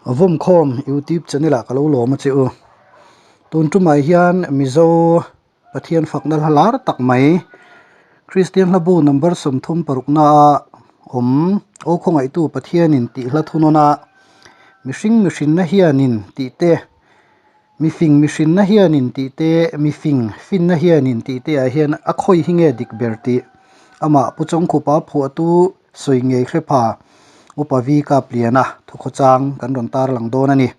Vawmkhawm youtube channel ah ka lo lawm a che u. Tun tumah hian Mizo Pathian fakna hla lar tak mai Kristian hlabu number 36 na a awm Aw khawngaihtu Pathianin tih hla thunawn a mihring mihrinna hianin tih te Mifing mihrinna hianin tih te, mifing finna hianin tih te ah hian a khawi hi nge dik ber tih amah Pu Chawngkhupa phuahtu sawi ngei hre pha Upa Vi Kapliana thukhawchang kan rawn tarlang dawn a ni.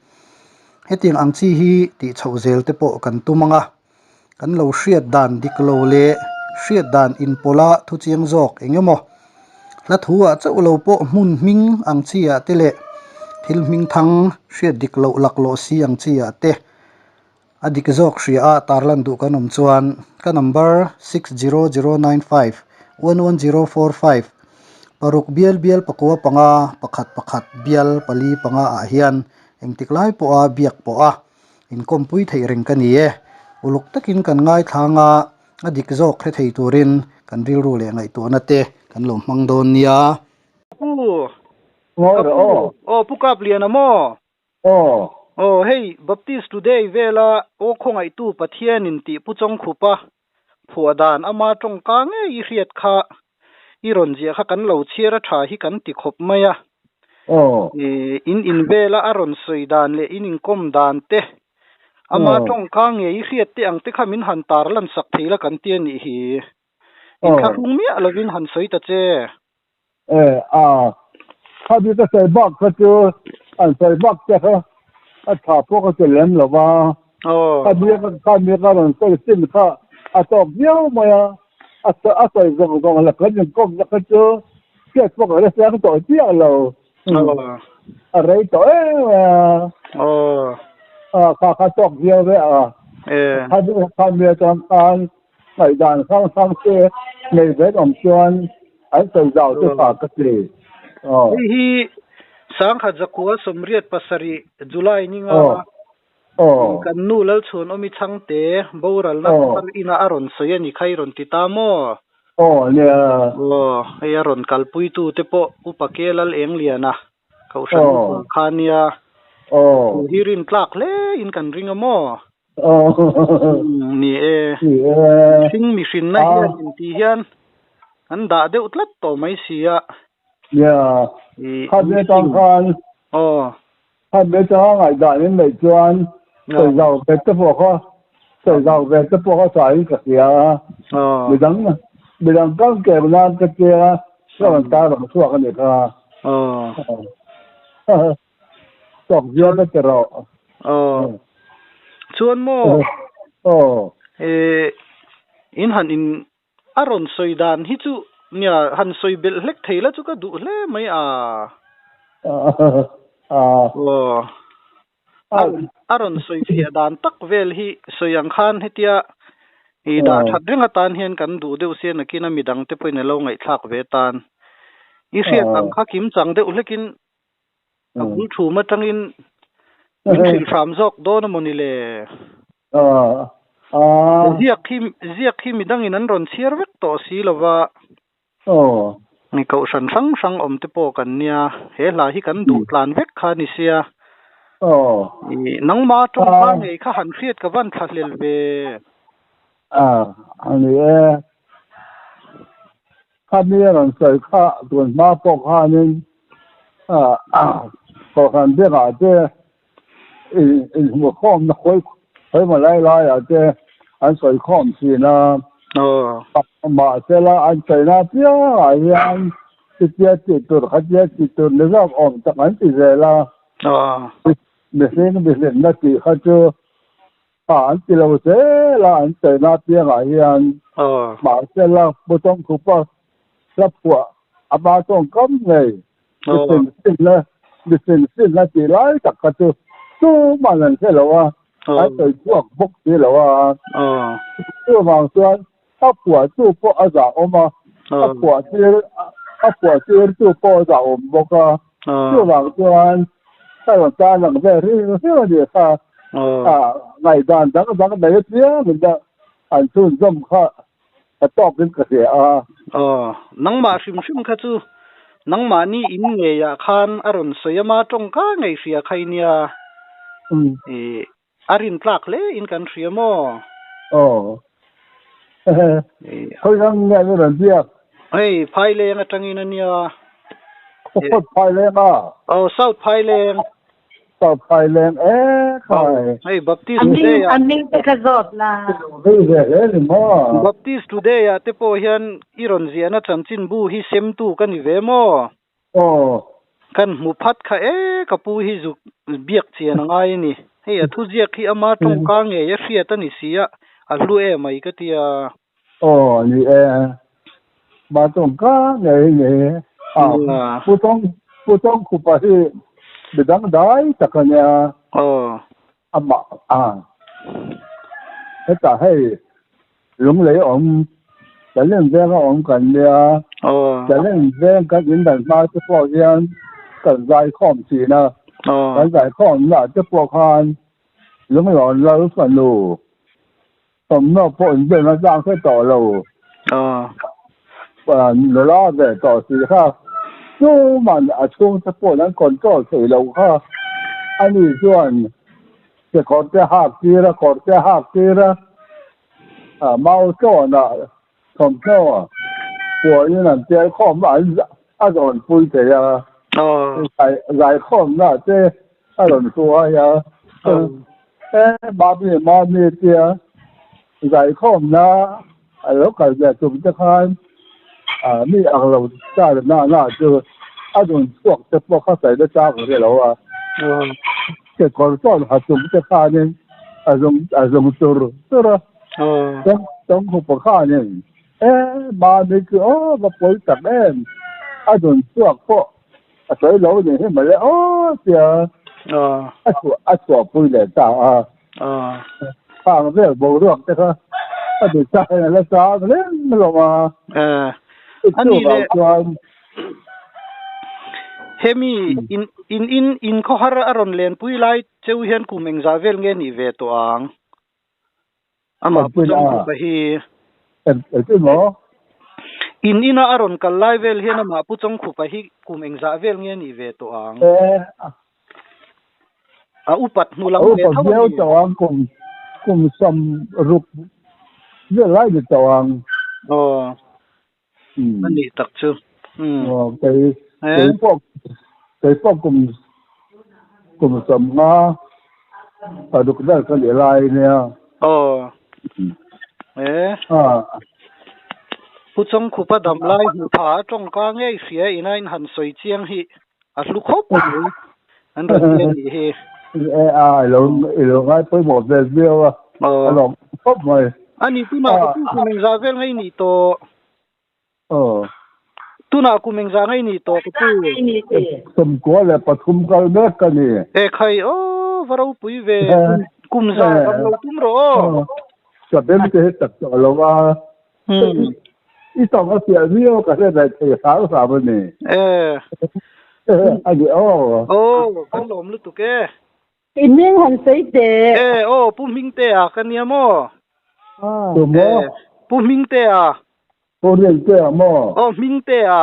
Hetiang ang chi hi tih chhoh zel te pawh kan tum ang a, kan lo hriat dan dik lo leh hriat dan inpawlha thu chiang zawk eng emaw hla thu ah chauh lo pawh hmun hming ang chi ah te leh thil hming thang hriat dik loh laklawh si ang chi ah te a dik zawk hria a tarlan duh kan awm chuan ka number 6009511045 paruk bial bial pakua panga pakhat pakhat bial pali panga ah hian engtik lai pawha biak pawh a. Inkawmpui theih reng ka ni e. Uluk takin kan ngaithlang a, a dik zawk hre thei turin kan rilru leh ngaihtuahna te kan lo hmang dawn nia. Pu, Ngawi rawh aw. Aw Pu Kapliana maw? Aw. Aw hei Baptist Today vela aw khawngaihtu Pathianin tih Pu Chawngkhupa phuah dan ama tawngka ngei i hriat kha i rawn ziah kha kan lo chhiar a tha hi kan ti khawp mai a. In in vela a rawn sawi dan leh in inkawm dan te ama tawngka ngei i hriat te ang te kha min han tar lan sak thei la kan ti a nih hi. Inthlahrung miah lovin han sawi ta che. E a, khami ka sawi bak kha chu an sawi bak te kha a tha pawh ka ti lem lo va, khami khami ka rawn sawi sin kha a tawk viau mai a, a sawi zawng zawng la kan inkawmna kha chu hriat pawh ka la siang tawh chiah lo, a rei tawh em mai a, kha kha tawk viau ve a, khami khami atang khan Ngaihdan hrang hrang te nei vet awm chuan an sawi zau te kha ka ti. Aw. Hei hi 1987 July ni nga kan nu Lalchhuanawmi Chhangte boralna thar ina a rawn sawi a ni kha i rawn ti ta maw? Aw nia. Aw, hei a rawn kalpuitu te pawh Upa Ke Lal Engliana Kohhran upa kha nia. Aw. Hi rintlak hle in kan ring a maw? Ni e, mihring mihrinna hian intih hian an dah deuh tlat tawh mai si a. Nia, khat ve tang khan, khat ve tang ngaihdan in neih chuan sawi zau ve te pawh kha, sawi zau ve te pawh kha tha in ka hria a. Midang, midang kang kem nan ka tia ka rawn tar ang chhuak a nih kha. Tawk viau ka ti rawh. Aw. Chuan maw? Aw. Eh, in han in a rawn sawi dan hi chu nia han sawi belh hlek thei la chu ka duh hle mai a. Aw. A rawn sawi fiah dan tak vel hi sawi ang khan hetia i dah that reng atan hian kan duh deuh sia nakin a midang te pawhin a lo ngaihthlak ve tan. I hriat ang kha kim chang deuh hlekin A bul thum atangin min hrilh hram zawk dawn a maw ni le? Ziak hi ziak hi midangin an rawn chhiar vek tawh si lo va. Ni kohhran hrang hrang awm te pawh kan nia, he hla hi kan duh tlan vek kha ni sia. Nangma tawngka ngei kha han hriat ka van thlahlel ve. A ni e. Khami a rawn sawi kha tun hma pawh khanin Kohhran bengah te inhmuhkhawmna khawi khawimaw lai laiah te an sawi khawm thin a. Mahsela an sawina apiangah hian chutia tih tur khatia tih tur ni zawk awm tak an ti zel a. Mihring mihlimna tih kha chu A an ti lo zel a, an sawi na piangah hian mahsela Pu Tawngkhupa hla phuah a ma tawngkam ngei mi sin sinna mi sin sinna tih lai tak kha chu tuman an hre lo a, an sawi chhuak bawk si lo a. Chuvang chuan a phuahtu pawh a zahawm a, a phuahtir a phuahtirtu pawh a zahawm bawk a. Chuvang chuan ka rawn tan ang vel hrim hrim a nih kha. Ngaihdan dang dang nei apiang in an chhunzawm kha ka tawkin ka hria a. Aw, nangmah hrim hrim kha chu Nangmahni in ngeiah khan a rawn sawi a, ma tawngka ngei hria kha i nia. Ih, a rin tlak hle in kan hria maw? Aw. Khawi ram nge an rawn biak? Hei, Phaileng atangin a nia. South Phaileng a? Aw, South Phaileng. South Phaileng e khai. Hei, Baptist Today ah. A hming te kha zawt la. Vei ve hle ni maw? Baptist Today ah te pawh hian i rawn ziahna chanchinbu hi semtu ka ni ve maw? Aw. Kan hmu phat kha e, ka pu hi zuk biak chian a ngai a ni. Hei a thuziak hi ama tawngka ngei a hriat a ni si a, a hlu em ai ka ti a. Aw ni e, ma tawngka ngei ni. A, Pu Tawng, Pu Tawngkhupa hi midang dai tak a nia. Aw. Amah a, hetah hei Lunglei awm, Challenge venga awm kan nia, Challenge veng kan indan hma te pawh hian kan zaikhawm thin a, kan zaikhawmna te pawh khan Lunglawn Lal fanu thawmhnaw pawh inbel na tlang hre tawh lo, nula ve tawh si kha tuman a chhungte pawhin an control thei lo kha, ani chuan Kekawr te hak tir a, kawr te hak tir a, mau tawnah thawmhnaw puahin an tel khawm a, a rawn pui thei a, zaikhawmna te a rawn hruai a, e mami mami tia zaikhawmna a lo kal ve tum te khan mi ang lo ta na na chu a rawn chhuak te pawh kha sawi na chang a hrelo a, kekawr chuan ha chung te khanin a zung a zung tur tur a, tawngkhupa khanin e mami chu aw va pawi tak em a rawn chhuak pawh a sawi lo ni hi mawle aw tia a chhuah a chhuahpui leh ta a. Khang vel boruak te kha a duh chak hian a la chang reng hlawm a. Ani leh hemi in in in in khawhar a rawn lenpui lai cheu hian kum engzah vel nge nih ve tawh ang? Amah Pu Chawngkhupa hi. Engtin maw? In ina a rawn kal lai vel hian amah Pu Chawngkhupa hi kum engzah vel nge nih ve tawh ang? A upat hnu lam ve tho a ni. A upat viau tawh ang, kum kum 60 vel lai ni tawh ang. Aw, a nih tak chu. Aw, kei kei pawh kei pawh kum kum 56 vel ka nih lai nia. Aw, e. Pu Chawngkhupa dam lai hmu pha a tawngka ngei hria ina in han sawi chiang hi A hlu khawp mai an rawn ti a nih hi. E a i lo i lo ngai pawimawh vel viau a a lawm khawp mai. A ni tunah ka pu kum engzah vel ngei nih tawh. Aw. Tunah kum engzah ngei nih tawh ka pu. 93 kal mek ka ni. E khai aw va ropui ve kum zah dam lo tum rawh aw. Ka beng te hi tak tawh lo a. I tawng a fiah viau ka hre ve thei hram hram a ni. Eh. A ni aw. Aw, kan lawm lutuk e. I hming han sawi teh. Eh, aw, Pu Hmingtea ka nia maw? Tu maw? Eh, Pu Hmingtea. Pu Rintea maw? Aw, Hmingtea.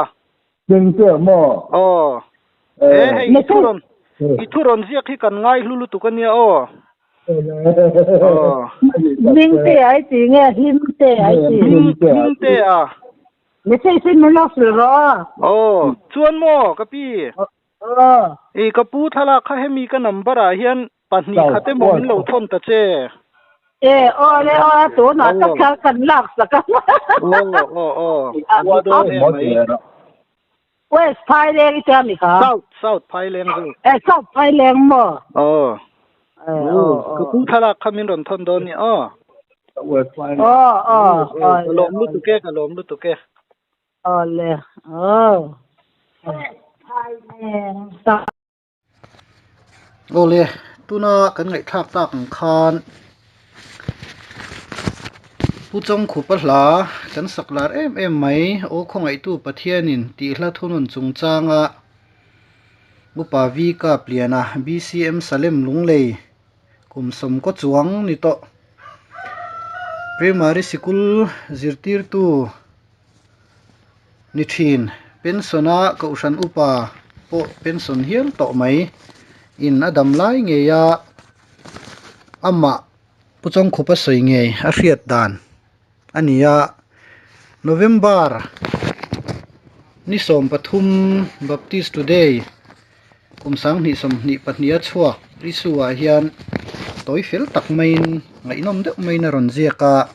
Hmingtea maw? Aw. Eh, hei, i thu rawn, i thu rawn ziak hi kan ngai hlu lutuk a nia aw. Hmingte ai ti nge Hlimte ai ti? Hmingte a. Message in min lo hrilh rawh a. Aw, chuan maw ka pi? I ka pu thlalak kha hemi ka number ah hian pahnih khat emaw min lo thawn ta che. E, aw le aw a tunah tak khan kan lak sak a. Aw, aw, aw. A hmu dawn em mai. West Phaileng i tia mi kha? South, South Phaileng zawk. Eh, South Phaileng maw? Aw. Eh, aw, aw. Ka pu thlalak kha min rawn thawn dawn ni aw. West Phaileng. Aw, aw, aw. Ka lawm lutuk e, ka lawm lutuk e. Aw le, aw. West Phaileng. Awle, tuna kan ngaihthlak tak ang khan Pu Chawngkhupa hla kan sak lar em em mai, Aw Khawngaihtu Pathianin tih hla thunun chungchanga Upa V Kap Liana BCM Salem Lunglei kum sawmkaw chuang ni tawh Primary Sikul zirtirtu ni thin. Pension a Kohhran Upa pawh pension hial tawh mai in a dam lai ngei a amah Pu Chawngkhupa sawi ngei a hriat dan a ni a. November ni 13 Baptist Today kum 2022 a chhuak issue ah hian tawi fel tak maiin ngaihnawm deuh maiin a rawn ziak a.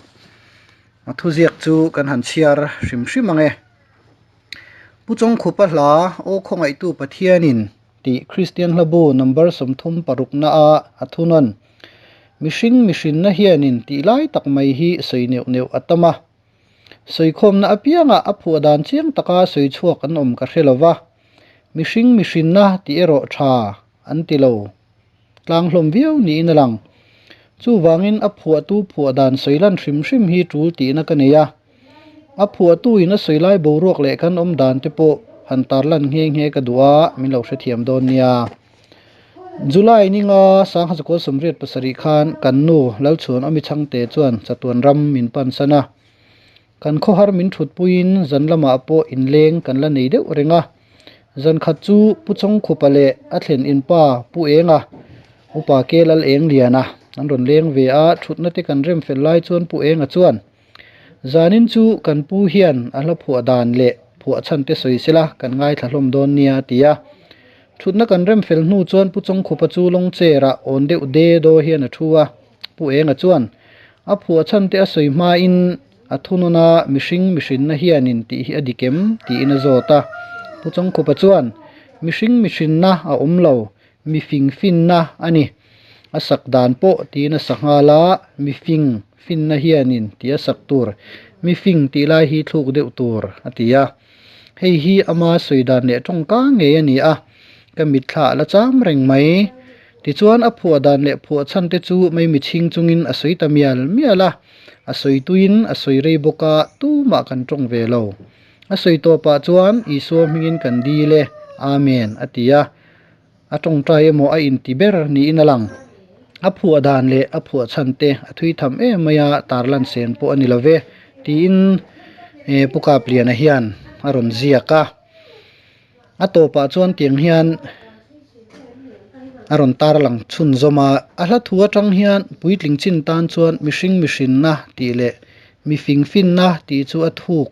A thuziak chu kan han chhiar hrim hrim ang e. Pu Chawngkhupa hla Aw Khawngaihtu Pathianin tih Kristian hlabu number 36 a a thunawn Mihring mihrinna hianin tih lai tak mai hi sawi neuh neuh a tam a. Sawikhawmna apiangah a phuah dan chiang taka sawi chhuak an awm ka hre lo va. Mihring mihrinna tih erawh tha an ti lo tlang hlawm viau niin a lang. Chuvangin a phuahtu phuah dan sawi lan hrim hrim hi tul tihna ka nei a. A phuahtuin a sawi lai boruak leh kan awm dan te pawh han tarlan nghe nghe ka duh a, min lo hrethiam dawn nia. July ninga 1987 khan kan nu Lalchhuan Awmi Chhangte chuan chatuan ram min pansan a. Kan khawhar min thutpuiin zan lamah pawh inleng kan la nei deuh reng a. Zan khat chu Pu Chawngkhupa leh a thlen inpa Pu Enga, Upa Ke Lal Eng Liana an rawn leng ve a, thutna te kan rem fel lai chuan Pu Enga chuan, Zanin chu kan pu hian a hla phuah dan leh phuah chhan te sawi sela kan ngaithla hlawm dawn nia a ti a. Thutna kan rem fel hnu chuan Pu Chawngkhupa chu lawng chair ah awn deuh de daw hian a thu a. Pu Enga chuan, A phuah chhan te a sawi hmain a thunawn a mihring mihrinna hianin tih hi a dik em? tiin a zawt a. Pu Chawngkhupa chuan, Mihring mihrinna a awm lo, mifing finna a ni. A sak dan pawh tiin a sa nghal a, mifing finna hianin tih a sak tur, mifing tih lai hi thluk deuh tur, a ti a. Hei hi ama sawi dan leh tawngka ngei a ni a, ka mitthla a la cham reng mai. Tichuan a phuah dan leh phuah chhan te chu Maimi chhing chungin a sawi ta mial mial a, a sawi tuin a sawi rei bawk a, tumah kan tawng ve lo. A sawi tawpah chuan Isua hmingin kan dil e, Amen a ti a. A tawngtai emaw a inti ber niin a lang. A phuah dan leh a phuah chhan te a thui tham em mai a, tarlan sen pawh a ni lo ve, tiin Pu Kapliana hian a rawn ziak a. A tawpah chuan tiang hian a rawn tarlang chhunzawm a, a hla thu atang hian puitling chin tan chuan mihring mihrinna tih leh mifing finna tih chu a thuk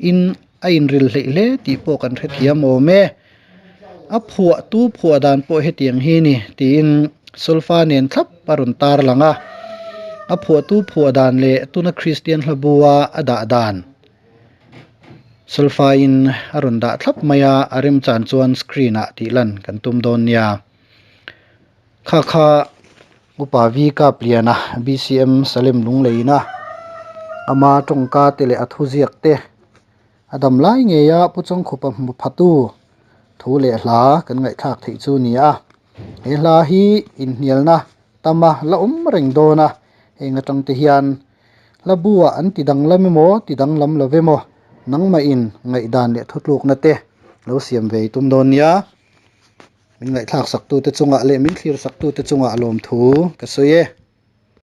in a inril hleih hle tih pawh kan hrethiam awm e. A phuah tu phuah dan pawh hetiang hi ni tiin solfa nen thlap a rawn tarlang a, a phuahtu phuah dan leh tuna Kristian hla bua a dah dan. Solfa-in a rawn dah thlap mai a, a remchan chuan screen-ah tih lan kan tum dawn nia. Kha kha Upa V Kapliana BCM Salem Lungleina ama tawngka te leh a thuziak te a dam lai ngei a Pu Chawngkhupa hmu phatu thu leh hla kan ngaihthlak theih chu ni a. He hla hi inhnialna tama la awm reng dawn a, heng atang te hian Hla buah an ti danglam emaw, ti danglam lo emaw, nangmahin ngaihdan leh thutlukna te lo siam ve i tum dawn nia. Min ngaihthlak saktute chungah leh min thlir saktute chungah lawmthu ka sawi e.